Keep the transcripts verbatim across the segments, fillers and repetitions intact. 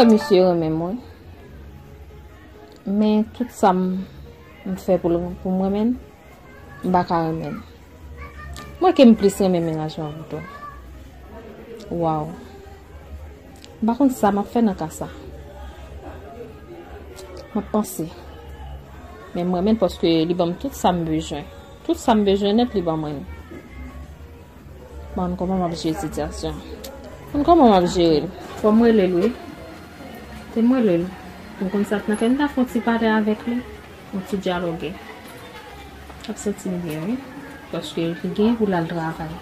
Misye renmen mwen. Men tout sa m, m fè pou l, pou m renmen l, m pa ka renmen l. Mwen ke m plis renmen mennaj mwen pito. Waw. M pa konn sa m ap fè nan ka sa. M ap panse. Men m renmen l paske li ban m tout sa m bezwen. Tout sa m bezwen nèt, li ban mwen l. Bon, kòman m ap jere sitiyasyon? Bon, kòman m ap jere l? Fò m rele l, wi. Te m rele l. M konn sa k nan kè m, ta fè yon ti pale avèk li. Yon ti dyaloge. Ap santi m byen, wi. Paske li gen pou l al travay.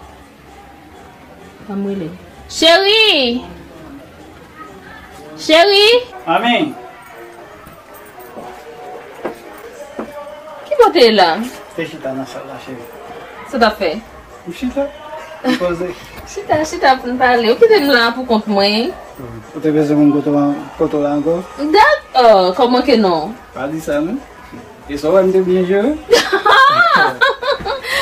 Fò m rele l. Cheri! Cheri! Mami! Ki bò w te ye la? Te chita nan sal la, cheri. Sa w t ap fè? M chita. M poze. Chita, chita pou n pale. Ou kite m la pou kont mwen. Ou te bezwen konn kote w, kote w la ankò? Dak-, oh, kòman ke non? Pa di sa, non. E sa w wè m te byen jere?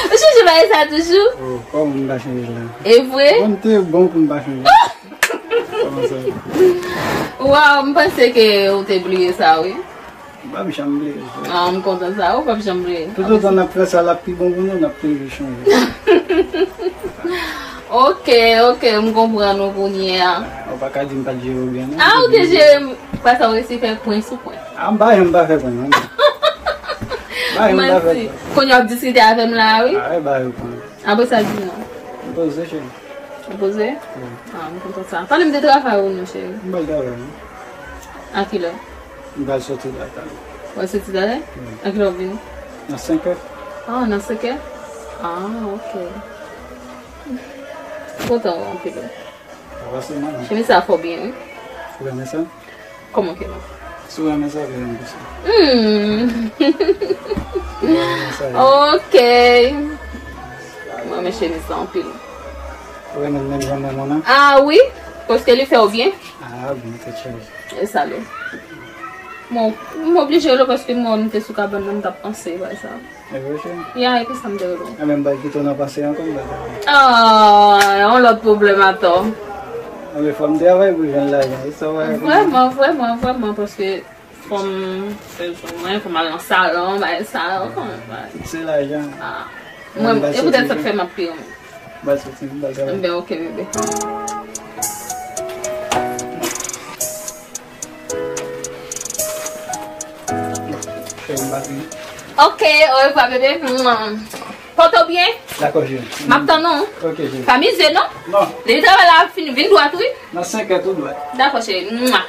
Ou chanje bagay sa toujou? Oh, kòman m pa chanje la? E vre? Bon, m te bon pou m pa chanje. Kòman sa? Waw, m panse ke ou te bliye sa, wi. M p ap janm bliye sa. Ah, m kontan sa, ou p ap janm bliye. Toutotan n ap fè sa, l ap pi bon pou nou, n ap toujou chanje. Ok, ok, m konprann ou kounye a. Ou pa ka di m pa t jere w byen, non. Ah, ou te jere m. Apre sa, ou resi fè pwen sou pwen. Ah, m pa janm pa fè pwen, non. M pa janm pa fè pwen. Manti. Kounye a w ap diskite avè m la, wi. Ah, e ba yo pwen. Apre sa, di non. M poze, cheri. Ou poze? Wi. Ah, m kontan sa. Pale m de travay ou non, cheri. M pral travay, non. A kilè? M pral soti la talè. W al soti talè? Wi. A kilè w ap vini? Nan senk è. Ah, nan senk è? Ah, ok. M kontan wè w anpil, wi. Sa pase, manman. Chemiz sa fè w byen, wi. Ou renmen sa? Kòman ke non? Si w renmen sa, vin renmen sa. Hmm. Si w renmen sa, vin. Ok. Mwen renmen chemiz sa anpil. Ou renmen l menm jan mwen, mwen an? Ah wi, paske li fè w byen. Ah, bon, tèt chaje. E sa l ye. Bon, m oblije rele w paske m wè w te sou kabann nan, m t ap panse bagay sa. E vre, cheri? Ya, epi sa m te rele w. Enben, m pral kite w nan panse ankò, m pral travay. Ah, yon lòt pwoblèm atò. Enben, fò m travay pou jwenn lajan, wi, sa w wè. Vrèman, vrèman, vrèman, paske fò m fè jou mwen, fò m al nan salon, bagay sa yo, kòman bagay. Tout se lajan. Ah. Mwen, e poutèt sa k fè m ap pi renmen. M pral soti, m pral travay. Enben, ok, bebe. Fè yon batri. Ok, orevwa, bebe. Pòte w byen. Dakò, cheri. M ap tann ou. Ok, cheri. Pa mize, non? Non. Depi travay la ap fini, vin dwat, wi. Nan senk è tou dwat. Dakò, cheri. Mwa.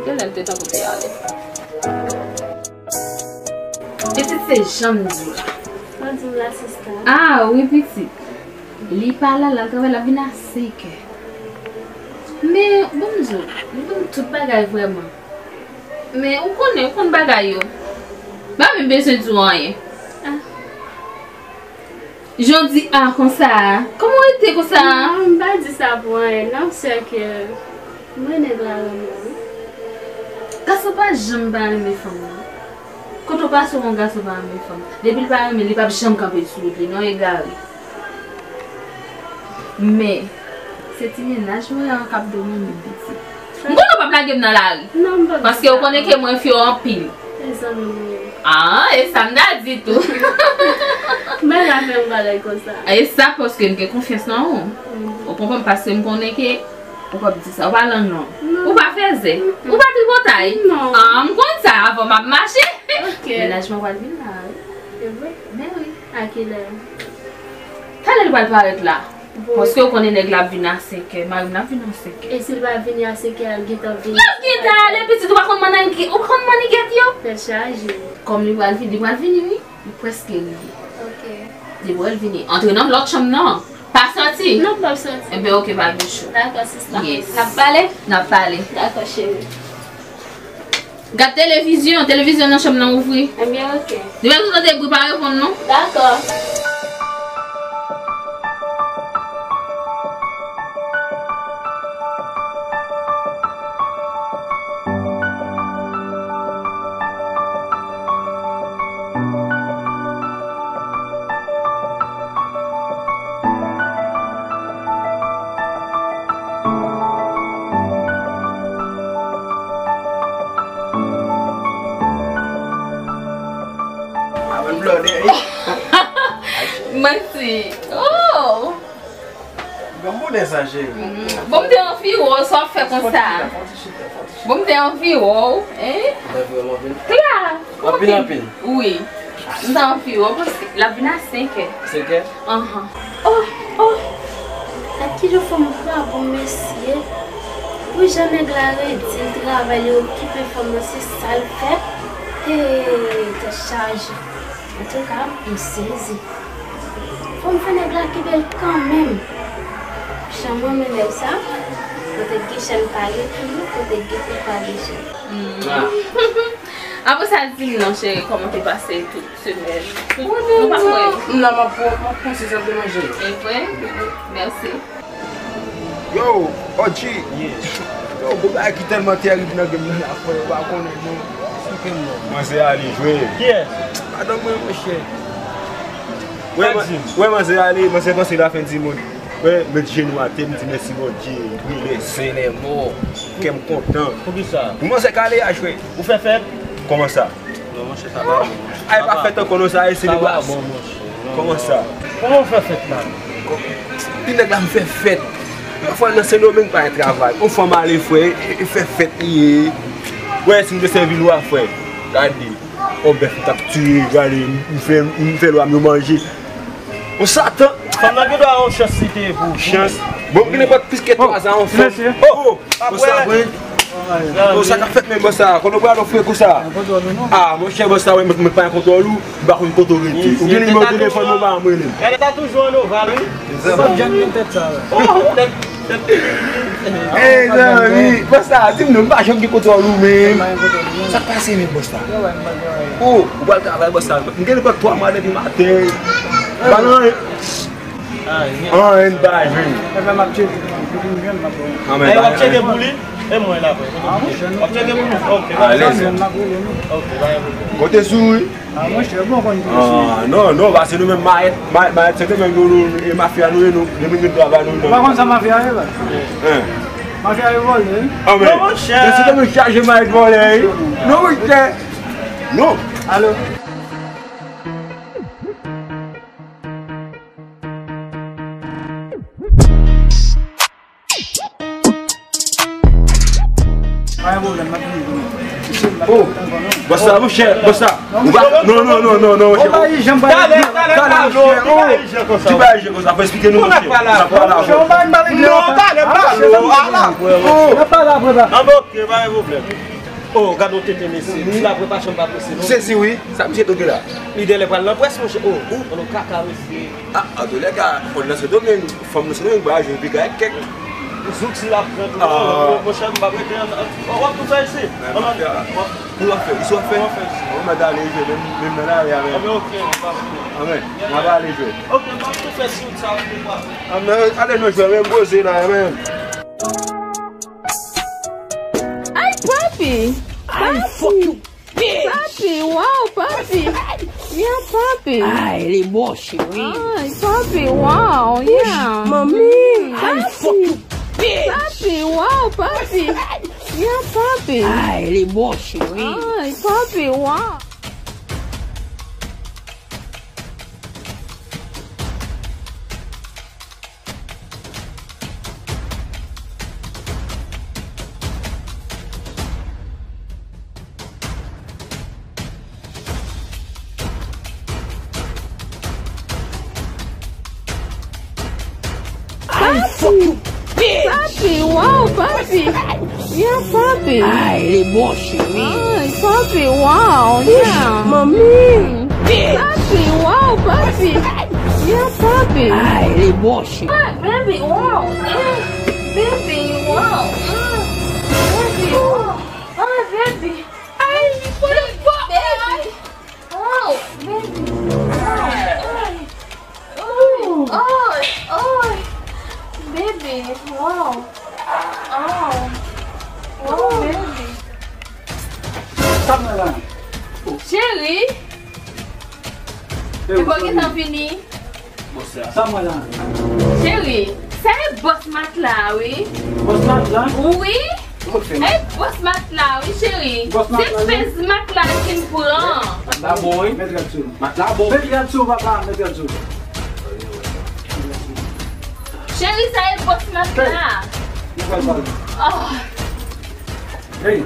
Genlè l te tankou te ale. Pitit, se jan m di w la. Sa w di m la, sista? Ah, wi, pitit. Li pa la, l al travay, l ap vin a senk è. Men, bon, m di w, li ban m tout bagay vrèman. Men, ou konnen, ou konn bagay yo. M pa menm bezwen di w anyen. Ah. Jan w di ah konsa a. Kòman w rete konsa a? Non, m pa di sa pou anyen, non, sèke mwen nèg la renmen wi. Gason pa janm pa renmen fanm nan. Kote w pase w wè yon gason pa renmen fanm. Depi l pa renmen, li p ap janm kanpe sou wout li, non, egare. Men, se ti mennaj mwen an k ap domine m, pitit. M konnen w p ap lage m nan lari. Non, m p ap di sa. Paske w konnen ke mwen fè w anpil. E zanmi mwen ye. Ah, e sa m ta di tou. M pa ka fè yon bagay konsa. E sa paske m gen konfyans nan ou. Mm. Ou konprann, paske m konnen ke ou p ap di sa. Ou pa lanlon. Non. Ou pa fèzè. Mm-mm. Ou pa tripotay. Non. Ah, m konn sa, avan m ap mache. Ok. Mennaj mwen pral vin la, wi. E vre? Men wi. A kilè? Talè l pral parèt la. Bon. Paske w konnen nèg la ap vin a senk è, mari m nan ap vin a senk è. E si l pa vini a senk è, l gentan vini. L ap gentan ale, pitit, ou pa konn mannigèt, ou pa konn mannigèt yo? Tèt chaje. Kòm li pral vini, li pral vini, wi. Li prèske rive. Ok. Li pral vini. Antre nan lòt chanm nan. Pa sòti. Non, m p ap sòti. Enben, ok, pa gen cho. Dakò, sista. Yes. N ap pale? N ap pale. Dakò, cheri. Gad televizyon, televizyon nan chanm nan ouvri. Ebyen, ok. Depi w tande bri, pa reponn non. Dakò. Bon, bonè sa, cheri. Bon, m te anvi wè w, sa w ap fè konsa? Bon, m te anvi wè w, hein? Kla, anpil, anpil. Wi. M te anvi wè w, paske l ap vin a senkè. Senkè? Anhan. Oh, oh. Ak ki jan fanm pa bon, mesye. Pou jan nèg la redi, l travay, li okipe fanm nan, se sa l fè. Hey, tèt chaje. Antouka, m sezi. Fò m fè nèg la kenbe l kanmenm. Jan m renmen nèg sa, kote Guichen pa gen kibou, kote Guichen pa gen chen. Apre sa, di m non, cheri, kòman te pase tout semèn? Tout, nou pa kwè. M la, m ap pran, m ap pran ti sa de manje. E vre? Mèsi. Yo, O G. Yo, gon bagay ki tèlman tèrib nan game nan la, frè, ou pa konnen non. Esplike m non. Manzè ale jwe. Kiyès? Madanm mwen, monchè. Wè, man-, wè, manzè ale, manzè panse la fen di mond. Wè, met jenou atè, m di mèsi Bondye, wi, lè zen, lè mò. Kè m kontan. Poukisa? Pou manzè k ale a jwe. Ou fè fèt? Kòman sa? Non, monchè, sa pa bon, monchè. Ay, pa fèt ankò non, sa e selebrasyon. Kòman sa? Kòman w fè fèt la? Di nèg la m fè fèt. Yon fwa nan Sendomeng pa gen travay. Yon fwa m ale, frè, e, e fè fèt li ye. Wè, si m te sèvi lwa, frè. Gade. On bèf m t ap tiye, gade, m fè, m fè lwa m yo manje. On satan. Fanm nan gen dwa yon chans li te ye pou, pou. Chans. Bon, m gen nenpòt plis ke twa zan, on fanm. Oh, oh. Bòs la, wi. Bòs sa k ap fèt menm, bòs sa. Kote w pral, non, frè, konsa? Ah, monchè, bòs sa, wi, mwen, mwen pa gen kontwòl ou. M pa konn kote w rete. Ou gen nimewo telefòn mwen, ba m rele. Gade, ta toujou an oval, wi. Sa janm gen tèt sa, wi. Oh, tèt, tèt. Ey, zanmi, bòs sa, di m non, m pa janm gen kontwòl ou menm. Sa k pase menm, bòs sa? Oh, ou pral travay, bòs sa. M gen nenpòt twa mwa depi maten. Pa nan anyen. Anyen pa jwenn. Epi m ap tcheke, depi m jwenn, m ap ba w. Anyen pa jwenn. W ap tcheke pou li? E mwen la, frè. W ap tcheke pou li? Ok, alèz. Ok, pa gen pwoblèm. Kote sou, wi. Ah, monchè, bon, konn kote sou, wi. Ah, non, non, paske nou menm mayèt, may-, mayèt, se nou menm nou, nou, e mafya nou ye, nou, nou menm nou travay nou, nou. Ou pa konn sa mafya ye, la? Hein. Mafya yo vòlè, wi. Ah, men, non, monchè. Men se nou menm chaje mayèt vòlè, wi. Non, monchè. Non. Alo? Pa gen pwoblèm, m ap vini kounye a. Oh, bòs sa, monchè, bòs sa. Ou pa, non, non, non, non, non, monchè. Ou pa yi jan, pa yi jan. Talè, talè, talè, monchè. Ou pa yi jan konsa. Ou pa yi jan konsa, fò eksplike nou, monchè. N ap pale apre. Non, talè, talè. N ap pale apre, ba. N ap pale apre, ba. Ah, bon, ok, pa gen pwoblèm. Oh, gade yon tenten, mesye. Misye la, preparasyon pa prese, non. Sezi, wi. Sa misye toke la? Li genlè pral nan près, monchè. Oh, oh, non, kaka, mesye. Ah, antoulèka, fò nan Sendomeng, fanm nan Sendomeng, ba jwe piga ak kèk. Zouti l ap pran tou. Ah. Monchè, m p ap rete an, an, w ap tou fè isi. Men, w ap, w ap, w ap fè, isi w ap fè. W ap fè isi. Ou mèt ale jwe, menm, menm nan lari a, men. Ah, men, ok, pa. Ah, men, m ap ale jwe. Ok, m ap tou fè isi, sa, ou pa. Ah, men, ale nou jwe, men, poze la, men. Ay, papi! Ay, fuck you, bitch! Papi, wow, papi! Yeah, papi! Ay, li bon, cheri! Ay, papi, wow, yeah! Mami! Ay, fuck you, bitch! Papi, wow, papi! Yeah, papi! Ay, li bon, cheri! Ay, papi, wow! Ay, fuck you, bitch! Papi, wow, papi! Yeah, papi! Ay, li bon, cheri! Ay, papi, wow, yeah! Mami! Bitch! Papi, wow, papi! Yeah, papi! Ay, li bon, cheri! Ah, baby, wow! Ah, baby, wow! Ah, baby, wow! Ah, baby! Ay, baby! Wow, baby. Ay. Oh, oh, oh. Baby, wow. Oh. Wow, baby. Sa mwen la. Cheri. E ou gentan vini? Sa mwen la. Cheri, sa e bòs matla a, wi. Bòs matla? Wi. E bòs matla a, wi, cheri. Bòs matla, wi. Se pèz matla ki m pran. Matla bon, wi. Met rad sou nou. Matla bon. Met rad sou, papa, met rad sou. Cheri, sa e bòs mat la. Li pral pale. Oh. Hey,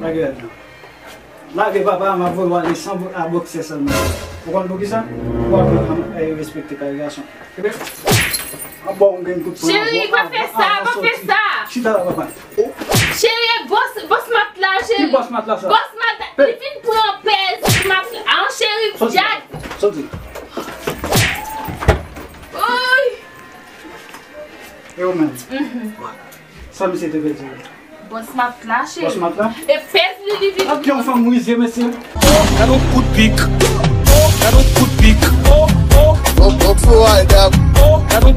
lage rad la. Lage papa, m ap voye w ale san bo- a bòksè sèlman. Ou konn poukisa? Ou ap e respekte kay gason. Epi, m ap ba w yon grenn kout pwen. Cheri, pa fè sa, pa fè sa. Chita la, papa. Cheri, e bòs, bòs mat la, cheri. Ki bòs mat la sa? Bòs mat la, li fin pran pèz mat la. Ah, cheri, Jack. Soti. Oy. E ou menm? Mhm. Sa misye te pèdi? Bòs mat la, cheri. Bòs mat la? E pèz li, li vin. Ak yon fanm rize, mesye. Oh, gad yon kout pik. Oh, gad yon kout pik. Oh, oh. Bon, bon, fò al dab. Oh, gad yon